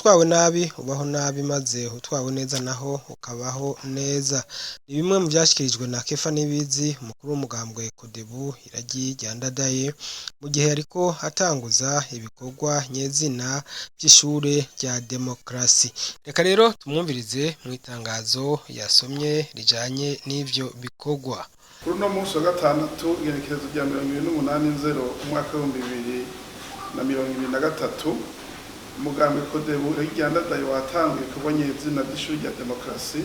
Utwawe nabi ubaho nabi, maze utwawe neza naho ukabaho neza. Ni bimwe mu vyashikirijwe na Kefa Nibizi, umukuru w'umugambwe Kodebu Iragi rya Ndadaye, mu gihe yariko atanguza ibikorwa nyezina vy'ishure rya demokarasi. Reka rero tumwumvirize mw'itangazo yasomye rijanye n'ivyo bikorwa. Kuri uno munsi wa gatandatu, igenekerezo rya 28 Nzero umwaka w'2023, umugambwe Kodebu Iragi Ndadaye watanguye ibikorwa nyezina vy'ishuri rya demokarasi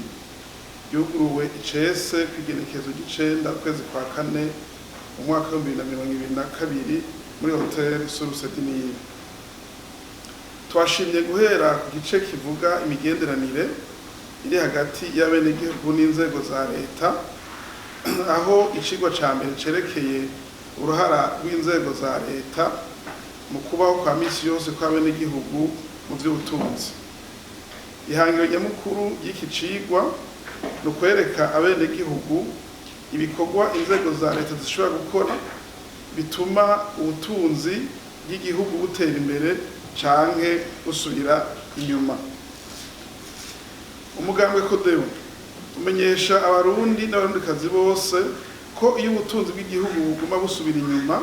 ryuguruwe icese kw'igenekerezo ry'icenda ukwezi kwa kane umwaka w'2022 muri Hotel Source du Nil. Twashimye guhera ku gice kivuga imigenderanire iri hagati y'abenegihugu n'inzego za leta, aho icigwa ca mbere cerekeye uruhara rw'inzego za leta mu kubaho kwa misi yose kw'abenegihugu mu vy'ubutunzi. Ihangiro nyamukuru ry'iki cigwa ni ukwereka abenegihugu ibikorwa inzego za leta zishobora gukora bituma ubutunzi bw'igihugu butera imbere canke busubira inyuma. Umugambwe Kodebu umenyesha Abarundi n'Abarundikazi bose ko iyo ubutunzi bw'igihugu buguma busubira inyuma,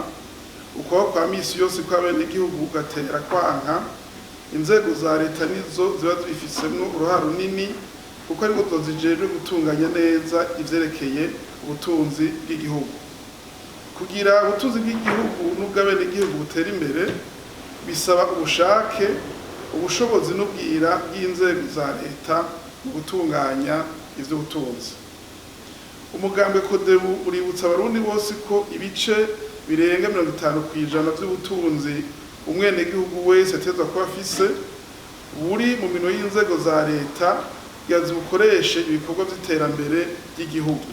ukubaho kwa misi yose kw'abenegihugu kugatera kwanka, inzego za leta nizo ziba zibifisemwo uruhara runini, kuko ariko zijejwe gutunganya neza ivyerekeye ubutunzi bw'igihugu. Kugira ubutunzi bw'igihugu n'ubw'abenegihugu butera imbere bisaba ubushake, ubushobozi n'ubwira bw'inzego za leta mu gutunganya ivy'ubutunzi. Umugambwe Kodebu uributsa Abarundi bose ko ibice birenga 50% vy'ubutunzi umwenegihugu wese ategerezwa kuba afise buri mu minwe y'inzego za leta kugira zibukoreshe ibikorwa vy'iterambere ry'igihugu.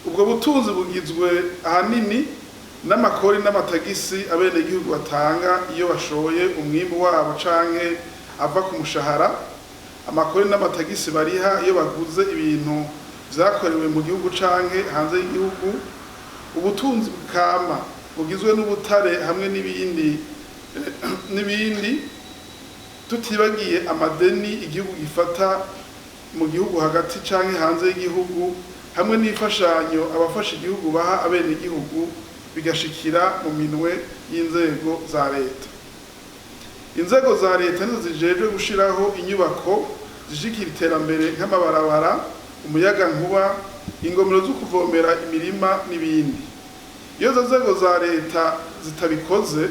Ubwo butunzi bugizwe ahanini n'amakori n'amatagisi abenegihugu batanga iyo bashoye umwimbu wabo canke ava ku mushahara, amakori n'amatagisi bariha iyo baguze ibintu vyakorewe mu gihugu canke hanze y'igihugu, ubutunzi bukama bugizwe n'ubutare hamwe n'ibindi, tutibagiye amadeni igihugu gifata mu gihugu hagati canke hanze y'igihugu, hamwe n'imfashanyo abafasha igihugu baha abenegihugu bigashikira mu minwe y'inzego za leta. Inzego za leta nizo zijejwe gushiraho inyubako zishigikira iterambere nk'amabarabara, umuyagankuba, ingomero zo kuvomera imirima n'ibindi. Iyo izo nzego za leta zitabikoze,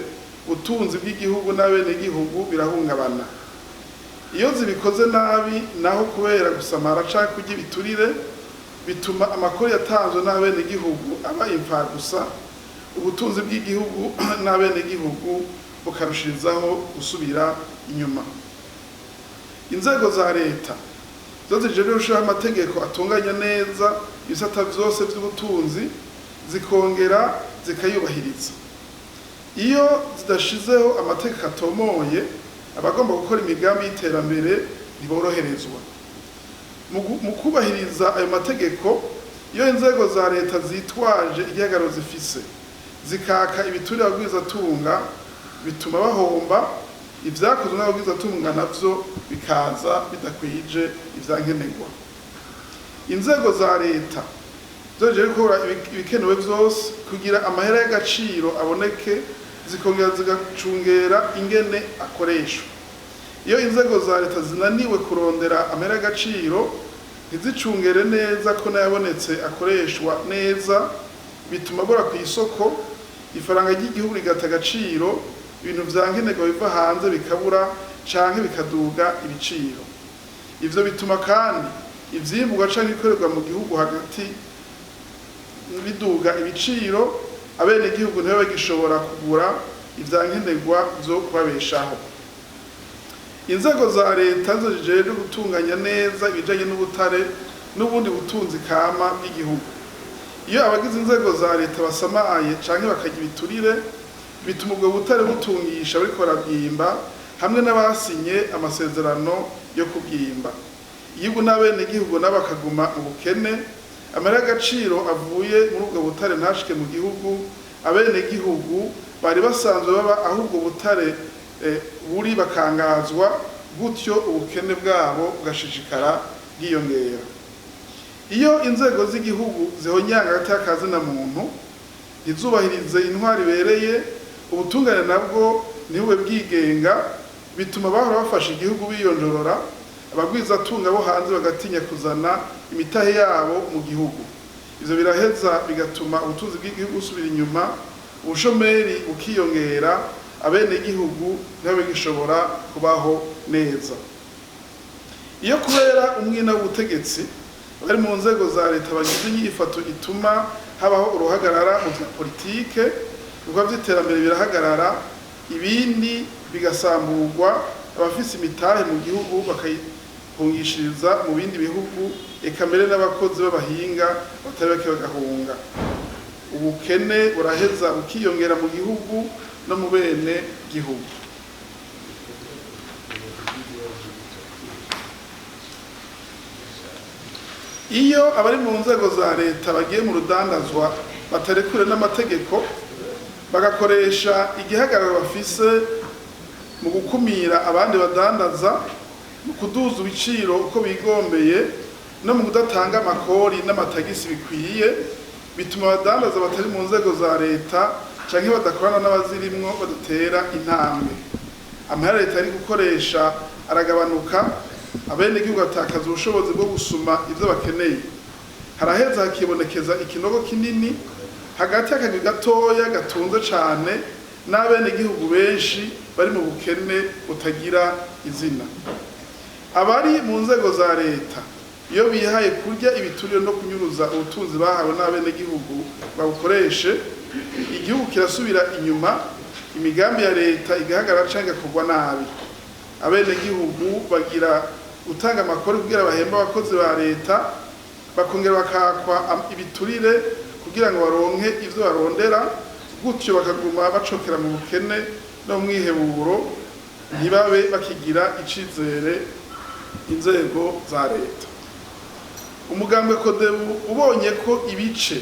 ubutunzi bw'igihugu n'abenegihugu birahungabana. Iyo zibikoze nabi naho, kubera gusamara canke kurya ibiturire, bituma amakori yatanzwe n'abenegihugu aba imfagusa, ubutunzi bw'igihugu n'abenegihugu bukarushirizaho gusubira inyuma. Inzego za leta zo zijejwe gushiraho amategeko atunganya neza ibisata vyose vy'ubutunzi, zikongera zikayubahiriza. Iyo zidashizeho amategeko atomoye, abagomba gukora imigambi y'iterambere ntiboroherezwa mu kubahiriza ayo mategeko. Iyo inzego za leta zitwaje igihagararo zifise zikaka ibiturire abagwizatunga, bituma bahomba, ivyakozwe n'abagwizatunga navyo bikaza bidakwije ivyankenerwa. Inzego za leta zoje gukora ibikenewe vyose kugira amahera y'agaciro aboneke, zikongera zigacungera ingene akoreshwa. Iyo inzego za leta zinaniwe kurondera amahera y'agaciro, ntizicungere neza ko n'ayabonetse akoreshwa neza, bituma abura ku isoko, ifaranga ry'igihugu rigata agaciro, ibintu vya nkenerwa biva hanze bikabura canke bikaduga ibiciro. Ivyo bituma kandi ivyimburwa canke ibikorerwa mu gihugu hagati biduga ibiciro, abenegihugu ntibabe bagishobora kugura ivya nkenerwa vyo kubabeshaho. Inzego za leta nizo zijejwe gutunganya neza ibijanye n'ubutare n'ubundi butunzi kama bw'igihugu. Iyo abagize inzego za leta basamaye canke bakarya ibiturire, bituma ubwo butare butungisha bariko barabwimba hamwe n'abasinye amasezerano yo kubwimba, igihugu n'abenegihugu nabo bakaguma mu bukene. Amahera y'agaciro avuye muri ubwo butare ntashike mu gihugu, Abenegihugu bari basanzwe baba aho ubwo butare buri bakangazwa, gutyo ubukene bwabo bugashishikara bwiyongera. Iyo inzego z'igihugu zihonyanga hagati y'akazina muntu, ntizubahirize intwari ibereye, ubutungane nabwo ntibube bwigenga, bituma bahora bafasha igihugu biyonjorora, abagwizatunga bo hanze bagatinya kuzana imitahe yabo mu gihugu. Ivyo biraheza bigatuma ubutunzi bw'igihugu busubira inyuma, ubushomeri bukiyongera, abenegihugu ntibabe bagishobora kubaho neza. Iyo kubera umwina w'ubutegetsi bari mu nzego za leta bagize inyifato ituma habaho uruhagarara mu vya politike, ibikorwa vy'iterambere birahagarara, ibindi bigasamburwa, abafise imitahe mu gihugu bakayihungishiriza mu bindi bihugu, eka mbere n'abakozi b'abahinga batari bake bagahunga. Ubukene buraheza bukiyongera mu gihugu no mu bene gihugu. Iyo abari mu nzego za leta bagiye mu rudandazwa batarekure n'amategeko, bagakoresha igihagararo bafise mu gukumira abandi badandaza, mu kuduza ibiciro uko bigombeye, no mu kudatanga amakori n'amatagisi bikwiye, bituma abadandaza batari mu nzego za leta canke badakorana n'abazirimwo badatera intambwe. Amahera leta ari gukoresha aragabanuka, abenegihugu batakaza ubushobozi bwo gusuma ivyo bakeneye. Haraheza hakibonekeza ikinogo kinini hagati y'akagwi gatoya gatunze cane n'abenegihugu benshi bari mu bukene butagira izina. Abari mu nzego za leta iyo bihaye kurya ibiturire no kunyuruza ubutunzi bahawe n'abenegihugu babukoreshe, igihugu kirasubira inyuma, imigambi ya leta igahagarara canke igakorwa nabi. Abenegihugu bagira gutanga amakori kugira bahembe abakozi ba leta, bakongera bakakwa ibiturire kugira ngo baronke ivyo barondera, gutyo bakaguma bacokera mu bukene no mu mwiheburo, ntibabe bakigira icizere inzego za leta. Umugambwe Kodebu ubonye ko ibice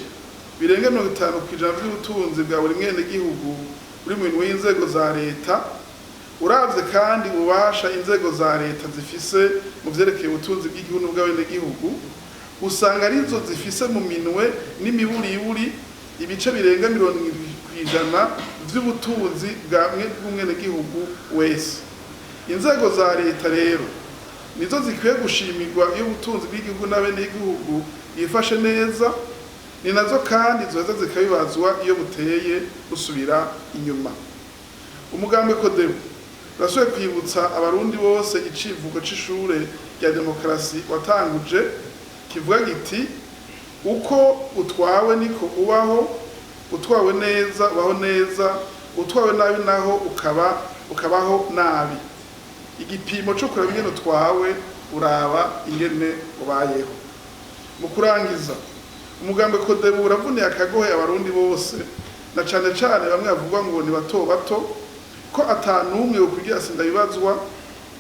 birenga 50% by'ubutunzi bwa buri mwenegihugu buri mu minwe y'inzego za leta, uravye kandi ububasha inzego za leta zifise mu vyerekeye ubutunzi bw'igihugu n'ubw'abenegihugu, usanga arizo zifise mu minwe n'imiburiburi ibice birenga 70% vy'ubutunzi bwa bw'umwenegihugu wese. Inzego za leta rero nizo zikwiye gushimirwa iyo ubutunzi bw'igihugu n'abenegihugu bwifashe neza, ni nazo kandi zoheza zikabibazwa iyo buteye busubira inyuma. Umugambwe Kodebu urasubiye kwibutsa abarundi bose icivugo c'ishure rya demokarasi watanguje kivuga giti: uko utwawe niko ubaho, utwawe neza ubaho neza, utwawe nabi naho ukabaho nabi. Igipimo co kuraba ingene utwawe, uraba ingene ubayeho. Mu kurangiza, umugambwe Kodebu uravuniye akagohe abarundi bose, na cane cane bamwe bavugwa ngo ni bato bato, ko atanumwe yokwigira sindabibazwa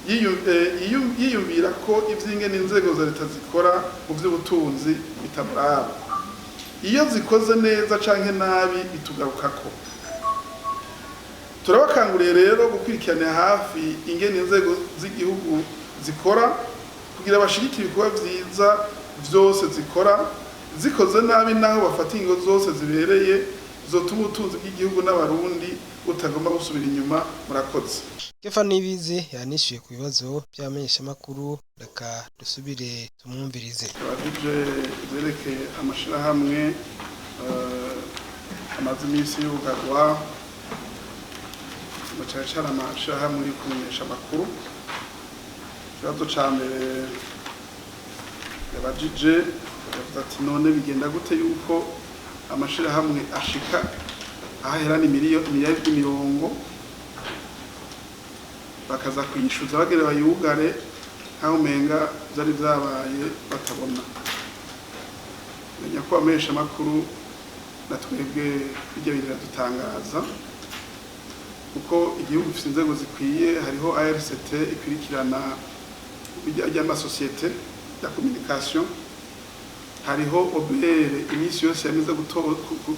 yiyumvira ko ivy'ingene inzego za leta zikora mu vy'ubutunzi bitamuraba. Iyo zikoze neza canke nabi bitugarukako. Turabakanguriye rero gukurikirana hafi ingene inzego z'igihugu zikora kugira bashigikire ibikorwa vyiza vyose zikora, zikoze nabi naho bafata ingingo zose zibereye zotuma ubutunzi bw'igihugu n'abarundi butagomba gusubira inyuma. Murakoze. Kefa Nibizi yanishyuye ku bibazo by'abamenyeshamakuru, reka dusubire tumwumvirize. Abajije zerekeye amashirahamwe amaze iminsi y'ubugarwa, na cane cane amashirahamwe yo kumenyesha amakuru. Ikibazo ca mbere yabajije yavuze ati: none bigenda gute yuko amashirahamwe ashika ahaherana imiliyaridi mirongo bakaza kuyishuza bagere bayugare nkaho umenga vyari vyabaye batabona. Menya ko abamenyesha amakuru na twebwe bijya biradutangaza, kuko igihugu gifite inzego zikwiye. Hariho ARCT ikurikirana bijya ry'amasosiyete ya communication, hariho OBR iminsi yose yamaze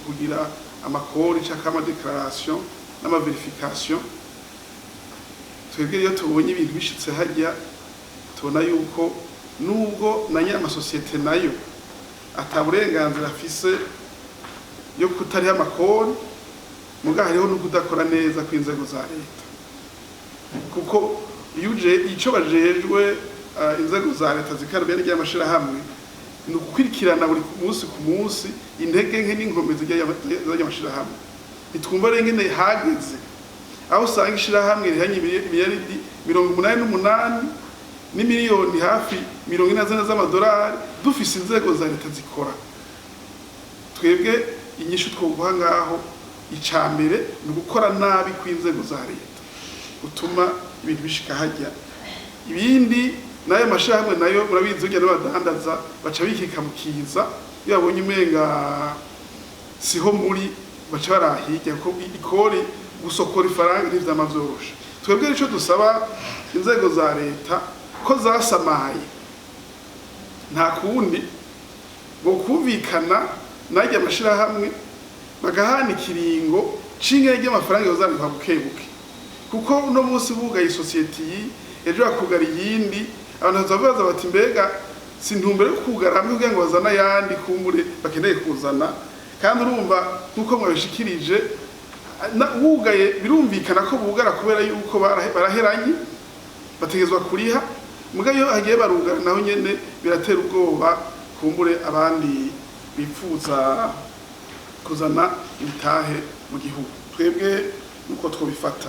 kugira Amakori canke amadéclaration n'amavérification. Twebwe iyo tubonye ibintu bishitse hajya, tubona yuko nubwo na ny'amasosiyete nayo ata burenganzira afise yo kutariha amakori, muga hariho no kudakora neza kw'inzego za leta, kuko iyo uje ico bajejwe, inzego za leta zikarabya ry'amashirahamwe, ni ugukurikirana buri munsi ku munsi intege nke n'inkomezi z'amashirahamwe. Ntitwumva rero ingene hageze aho usanga ishirahamwe rihanye imiliyaridi 88 n'imiliyoni hafi 44 z'amadolari, dufise inzego za leta zikora. Twebwe inyishu twoguha ngaho, ica mbere ni ugukora nabi kw'inzego za leta gutuma ibintu bishika hajya. Ibindi n'ayo mashirahamwe nayo, murabizi, burya n'abadandaza baca bikika mu kiza iyo babonye umenga siho muri, baca barahirya, kuko ikori gusokora ifaranga ntivyama vyoroshe. Twebwe ico dusaba inzego za leta, ko zasamaye, nta kundi ngo kumvikana n'arya mashirahamwe, bagahana ikiringo c'ingene ry'amafaranga yozarikwa buke buke, kuko uno munsi bugaye isosiyete iyi, ejo bakugara iyindi, abantu bazabaza bati: "Mbega si intumbero yo kugara hamwe kugira ngo bazane ayandi kumbure bakeneye kuzana?" Kandi urumva, nk'uko mwabishikirije, wugaye birumvikana ko bugara kubera yuko baraheranye, bategezwa kuriha. Muga iyo hagiye barugara, naho nyene biratera ubwoba kumbure abandi bipfuza kuzana ibitahe mu gihugu. Twebwe nuko twobifata.